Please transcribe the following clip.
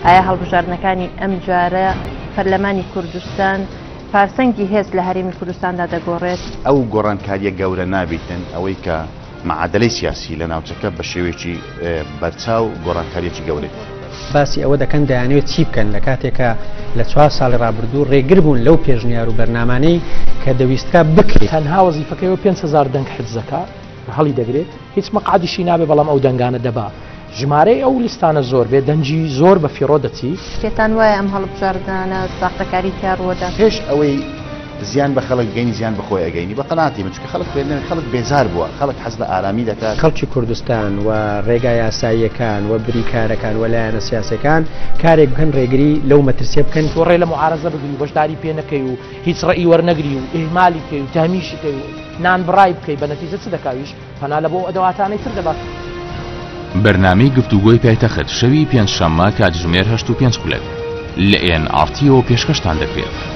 ئایا هەڵبژاردنەکانی ئەمجارە پەرلەمانی کوردستان پارسەنگی هێز لە هەرێمی کوردستاندا دەگۆڕێت؟ ئەو گۆڕانکارییە گەورە نابیتن ئەوەی کە مەعادەلەی سیاسی لە ناوچەکە بە شێوەیەکی بەرچاو گۆڕانکارییەکی گەورەی. باسی ئەوە دەکەن دەیانەوێت چی بکەن لە کاتێکا لە چوار ساڵی ڕابردوو ڕێگر بوون لەو پێشنیار و بەرنامانەی کە دەویسترا بکرێت. تەنها وەزیفەکەی ئەوە 5000 دەنگ حجزەکە هەڵی دەگرێت هیچ مەقعەدیشی نابێ بەڵام ئەو دەنگانە دەبا ژمارەی ئەو لیستانە زۆر بێ دەنگی زۆر بە فیڕۆ دەچی. پێتان وایە ئەم هەڵبژاردنانە ساختەکاری تیا ڕووەدا؟ پێش ئەوەی زیان بە خەڵک بگەینی زیان بە خۆی ئەگەینی بە قەناعەتی من چونکە خەڵک خوێندنەوەی خەڵک بێزار بووە خەڵک حەز لە ئارامی دەکات. خەڵکی کوردستان و ڕێگا یاساییەکان و بریکارەکان و لایەنە سیاسیەکان کارێک بکەن ڕێگری لەو مەترسیە بکەن. تۆ ڕێ لە موعارەزە بگری و بەشداری پێ نەکەی و هیچ ڕەئی وەرنەگری و ئیهمالی بکەی و تەهمیشی کەی و نانبڕای بکەی بە نەتیجە چ دەکا ئەویش پەنا لە بۆ ئەو ئەدەواتانەی تر دەبات. بەرنامەی گفتوگۆی پایتەخت شەوی پێنجشەممە کاتژمێر هەشت و پێنج خولەک لە ئێن ئاڕ تیەوە پێشکەشتان دەکرێت.